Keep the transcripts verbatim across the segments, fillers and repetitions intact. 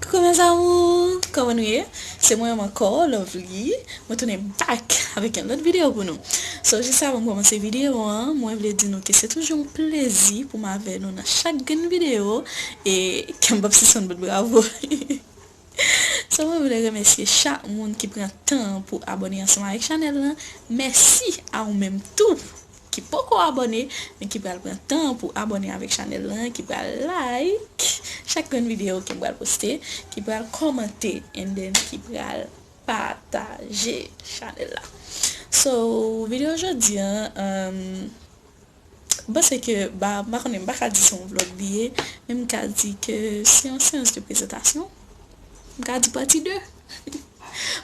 Koukou mes amours, kòman nou ye? Se mwen menm ankò, Lovely. Mwen tounen back avèk yon lòt videyo pou nou. So, jis avan m kòmanse videyo an, mwen vle di nou ke se toujou yon plezi pou m avè nou nan chak grenn videyo e ke m p ap sispann bat bravo. So, mwen vle remèsye chak moun ki pran tan pou abòne ansanm avèk chanèl lan. Mèsi a ou menm tou ki poko abòne, men ki pral pran tan pou abòne avèk chanèl lan, ki pral like chak grenn videyo ke m pral poste, ki pral kòmante, and then ki pral pataje chanèl la. So, videyo jodi an, um, m panse ke, ba, m pa konnen, m pa ka di se yon vlog li ye, men m ka di ke se yon seyans de prezantasyon. M ka di pati de.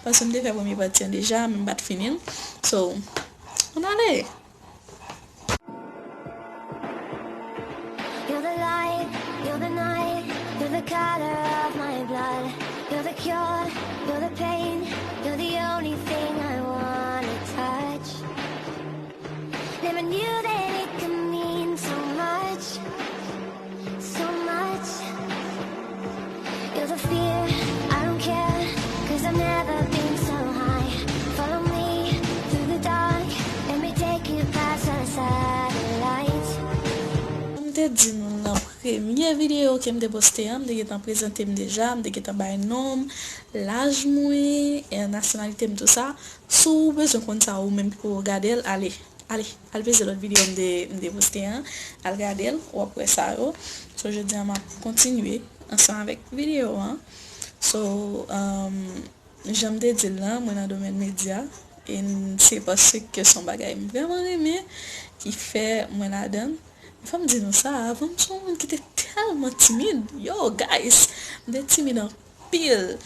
Paske m te fè premye pati an deja, men m pa t fini l. So, ann ale! You're the light, you're the night, you're the color of my blood. You're the cure, you're the pain, you're the only thing I wanna touch. Never knew that it could mean so much, so much. You're the fear, I don't care, cause I've never been so high. Follow me through the dark, let me take you past the satellites. M te di nou nan premye videyo ke m te poste an, m te gentan prezante m deja, m te gentan bay non m, laj mwen, e nasyonalite m, tou sa. Si w bezwen konn sa ou menm ki poko gade l, ale, ale, al peze lòt videyo m te, m te poste an, al gade l, w ap wè sa yo. So, jodi a m ap kontinye ansanm avèk videyo an. So, um, jan m te di l lan, mwen nan domèn medya, e n-, se paske se yon bagay m vrèman renmen ki fè mwen ladan l. Fò m di nou sa, avan m se yon moun ki te tèlman timid. Yo, guys, m te timid anpil.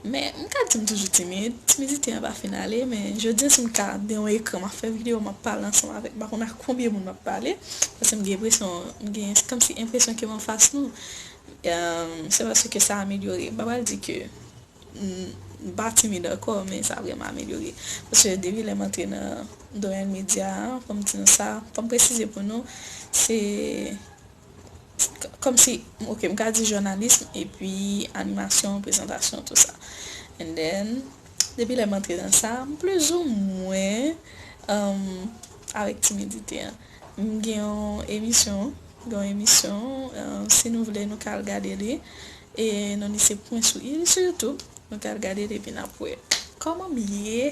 Men, m ka di m toujou timid. Timidite an pa fin ale, men jodi a si m ka, de yon ekran, m ap fè videyo, m ap pale ansanm avèk, m pa konn ak konbyen moun m ap pale. Paske m gen enpresyon, m gen kòmsi enpresyon ke m anfas nou. Ehm, se paske sa amelyore. M pa pral di ke m, m pa timid ankò, men sa vrèman amelyore. Paske depi lè m antre nan domèn medya a, fò m di nou sa, fò m presize pou nou, se k-, kòmsi, ok, m ka di jounalis, epi animasyon, prezantasyon, tou sa. And then, depi lè m antre nan sa, m plizoumwen, um, avèk timidite an. M gen yon emisyon, gen yon emisyon, uh, si nou vle, nou ka al gade li. E non li se Pwen sou I, li sou YouTube. Nou ka al gade l epi n ap wè kòman m ye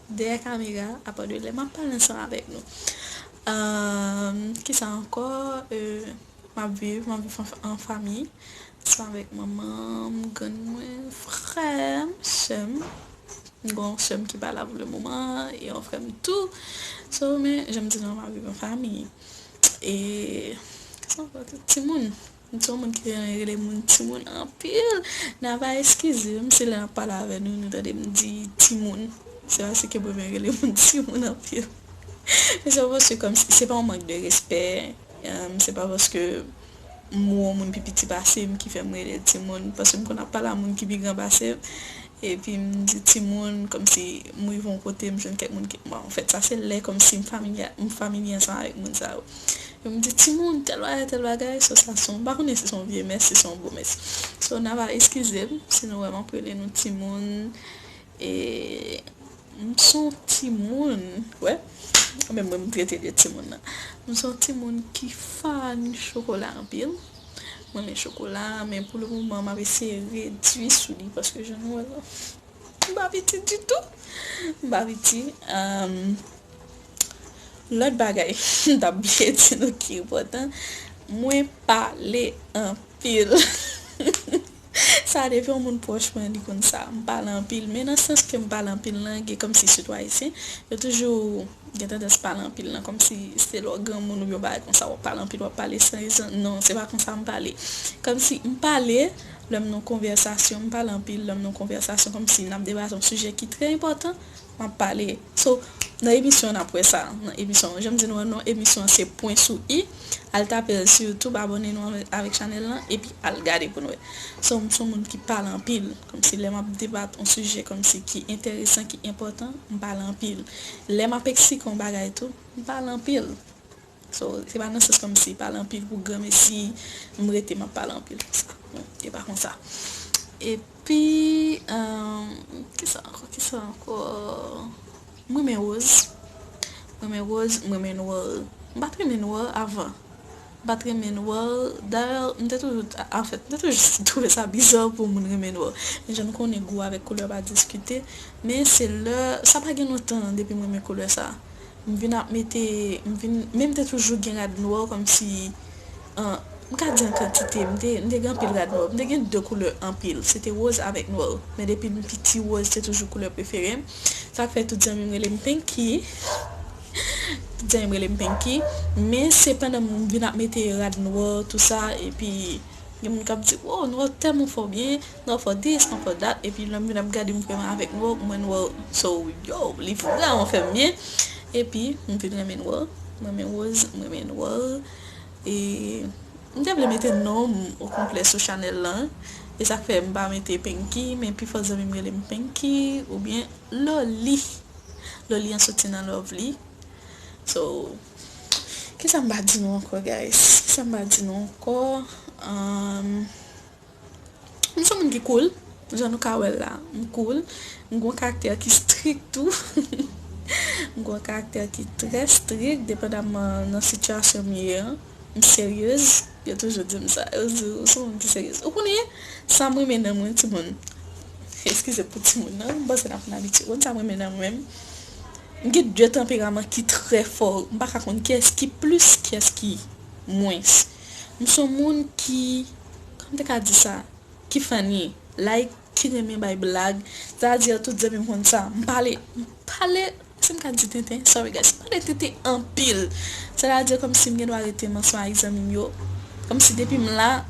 dèyè kamera, apa de lè m ap pale ansanm avèk nou. Ahn, kisa ankò? Euh, m ap viv, m ap viv an, an fanmi. Ansanm avèk manman m, grann mwen, frè m, sè m. M gen yon sè m ki pa la pou le moman, e yon frè m tou. So, men, jan m di nou, m ap viv an fanmi. E, kisa ankò? Timoun. M se yon moun ki renmen rele moun timoun anpil. N a pa eskize m si lè n ap pale avè nou, nou tande m di timoun. Se paske mwen renmen rele moun timoun anpil. Men se pa paske kòmsi, se pa yon mank de respè. Em, se pa paske m wè yon moun pi piti pase m ki fè m rele l timoun. Paske m konn ap pale a moun ki pi gran pase m. Epi m di timoun, kòmsi m rive yon kote, m jwenn kèk moun ki, bon, anfèt, sa se lè kòmsi m familye, m familye ansanm avèk moun sa yo. Yo m di, "Timoun, tèl bagay, tèl bagay." So, sa se yon, m pa konnen si se yon vye mès, si se yon bon mès. So, n a va eskize m si nou wè m ap rele nou timoun. E m se yon timoun, wè, menm mwen m trete de timoun nan. M se yon timoun ki fan chokola anpil. Mwen renmen chokola, men pou le moman, m ap eseye redui sou li, paske jan nou wè la, m pa piti ditou. M pa piti. Em, lòt bagay, m t ap bliye di nou ki enpòtan, mwen pale anpil. Sa, depi yon moun pwòch mwen, li konn sa. M pale anpil, men nan sans ke m pale anpil lan, gen kòmsi sitou ayisyen, yo toujou gen tandans pale anpil lan, kòmsi se lè w granmoun oubyen yon bagay konsa, w ap pale anpil, w ap pale san rezon. Non, se pa konsa m pale. Kòmsi m pale, lè m nan konvèsasyon, m pale anpil, lè m nan konvèsasyon, kòmsi n ap debate yon sijè ki trè enpòtan, m ap pale. So, nan emisyon an, n ap wè sa. Nan emisyon an, jan m di nou an, non emisyon an se Pwen sou I. Al tape l sou YouTube, abòne nou avèk, avèk chanèl lan, epi al gade pou nou wè. So, m se yon moun ki pale anpil. Kòmsi lè m ap debat yon sijè kòmsi ki enteresan, ki enpòtan, m pale anpil. Lè m ap eksplike yon bagay tou, m pale anpil. So, se pa nan sans kòmsi pale anpil pou granmesi, m rete m ap pale anpil konsa. Non, e pa konsa. Epi, um, kisa ankò, kisa ankò? M renmen woz. M renmen woz, m renmen nwè. M pa t renmen nwè avan. M pa t renmen nwè. Dayè, m te toujou, anfèt, m te toujou twouve sa biza pou moun renmen nwè. Men jan nou konnen gou avèk koulè pa diskite. Men se lè, sa pa gen lontan depi m renmen koulè sa. M vin ap mete, m vin, men m te toujou gen rad nwè kòmsi, an, m ka di an kantite, m te, m te gen anpil rad nwè. M te gen de koulè anpil. Se te woz avèk nwè. Men depi m piti, woz te toujou koulè prefere m. Sa k fè tout zanmi m rele m Pinky. Tout zanmi m rele m Pinky. Men se pandan m vin ap mete rad nwè, tou sa, epi gen moun k ap di, "Wow, nwè tèlman fè w byen, nwè fè w this, nwè fè w that." Epi lè m vin ap gade m vrèman avèk nwè, m wè nwè, so, yo, li vrèman fè m byen. Epi, m vin renmen nwè, m renmen woz, m renmen nwè. E m te vle mete non m okonplè sou chanèl lan. E sa k fè m pa mete Pinky, men pifò zanmi m rele m Pinky oubyen Loli. Loli an soti nan Lovely. So, kisa m pa di nou ankò, guys? Kisa m pa di nou ankò? Um, m se yon moun ki cool. Jan nou ka wè l la, m cool. M gen yon karaktè ki strik tou. M gen yon karaktè ki trè strik, depandamman nan sitiyasyon m ye an. M seryez. Yo toujou di m sa. Yo di, "Ou se yon moun ki seryez." Ou konnen, sa m renmen nan mwen, timoun. Eskize pou timoun nan, m panse n ap vin abitye. Ou konn sa m renmen nan mwen? M gen de tanperaman ki trè fò. M pa ka konn kiyès ki plis, kiyès ki mwens. M se yon moun ki, kòman m te ka di sa? Ki funny, like, ki renmen bay blag. Sa vle di tout zanmi m konn sa. M pale, m pale, si m ka di tenten, sorry guys, m pale tenten anpil. Sa vle di kòmsi m gen dwa rete m ansanm ak zanmi m yo. Kòmsi depi m la,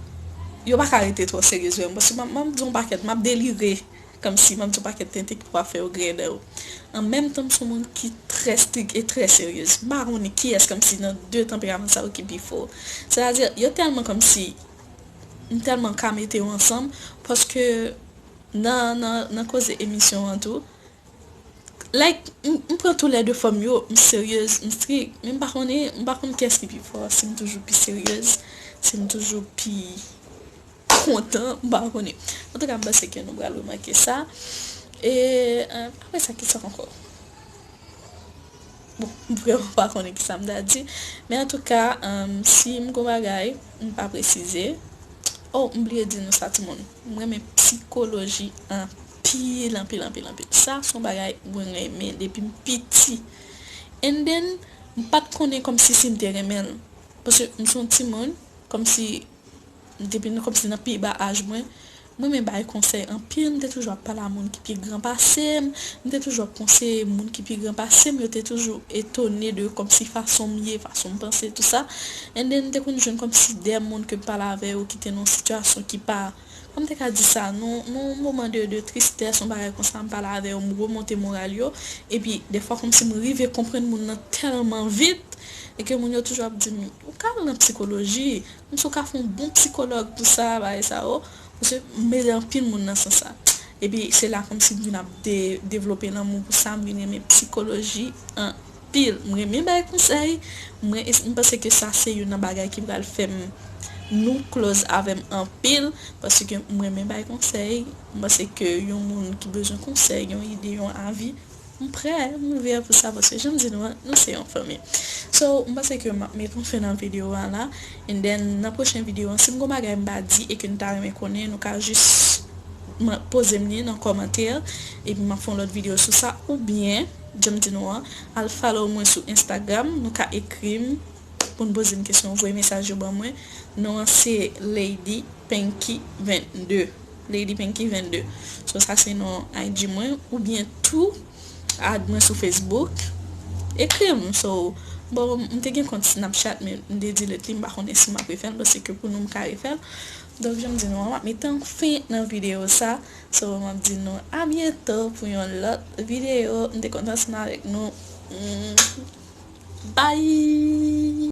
yo pa ka rete twò serye avè m. Paske m ap, m ap di yon pakèt, m ap delire. Kòmsi m ap di yon pakèt tenten ki pral fè yo griyen dan yo. An menm tan, m se yon moun ki trè strik e trè seryez. M pa konnen kiyès kòmsi nan de tanperaman sa yo ki pi fò. Sa vle di, yo tèlman kòmsi m tèlman ka mete yo ansanm, paske nan, nan, nan koze emisyon an tou, like, m, m pran tou lè de fòm yo, m seryez, m strik, men m pa konnen, m pa konn kiyès ki pi fò, si m toujou pi seryez, si m toujou pi kontan, m pa konnen. Antouka, m panse ke nou pral remake sa. E, euh, apre sa, kisa ankò? Bon, m vrèman pa konnen kisa m ta di. Men antouka, um, si m gon bagay, m pa presize. Oh, m bliye di nou sa, timoun. M renmen psikoloji anpil, anpil, anpil, anpil. Sa se yon bagay mwen renmen depi m piti. And then, m pa t konnen kòmsi si m te renmen l. Paske m se yon timoun, kòmsi depi nan, kòmsi nan pi ba aj mwen, mwen renmen bay konsèy anpil, m te toujou ap pale a moun ki pi gran pase m, m te toujou ap konseye moun ki pi gran pase m, yo te toujou etone de kòmsi fason m ye, fason m panse, tou sa. And then, m te konn jwenn kòmsi de moun ke m pale avè yo ki te nan yon sitiyasyon ki pa, kòman m te ka di sa, nan, nan yon moman de, de tristès, yon bagay konsa, m pale avè yo, m remonte moral yo, epi dèfwa kòmsi m rive konprann moun nan tèlman vit, e ke moun yo toujou ap di m, "Ou ka al nan psikoloji, m si w ka fè yon bon psikològ pou sa, bagay sa yo." Paske m ede anpil moun nan sans sa. Epi se la kòmsi m vin ap de-, devlope lanmou pou sa, m vin renmen psikoloji anpil. M renmen bay konsèy, m re-, m panse ke sa se youn nan bagay ki pral fè m nou close avè m anpil, paske m renmen bay konsèy. M panse ke yon moun ki bezwen konsèy, yon ide, yon avi, m prè, m ouvè pou sa, paske jan m di nou an, nou se yon fanmi. So, m panse ke m ap met yon fen nan videyo a la. And then, nan pwochen videyo an, si m gon bagay m pa di e ke nou ta renmen konnen, nou ka jis man-, poze m li nan kòmantè, epi m ap fè yon lòt videyo sou sa, oubyen, jan m di nou an, al follow mwen sou Instagram, nou ka ekri m, pou n poze m kesyon, voye mesaj yo ban mwen. Non an se Lady Pinky vennde. Lady Pinky vennde. So, sa se non I G mwen, oubyen tou, add mwen sou Facebook. Ekri m. So, bon, m te gen kont Snapchat, men m te delete li, m pa konnen si m ap refè l, paske pou nou m ka refè l. Donk, jan m di nou an, m ap mete yon fen nan videyo sa. So, m ap di nou a byento pou yon lòt videyo. M te kontan ansanm avèk nou. Mm. Bye!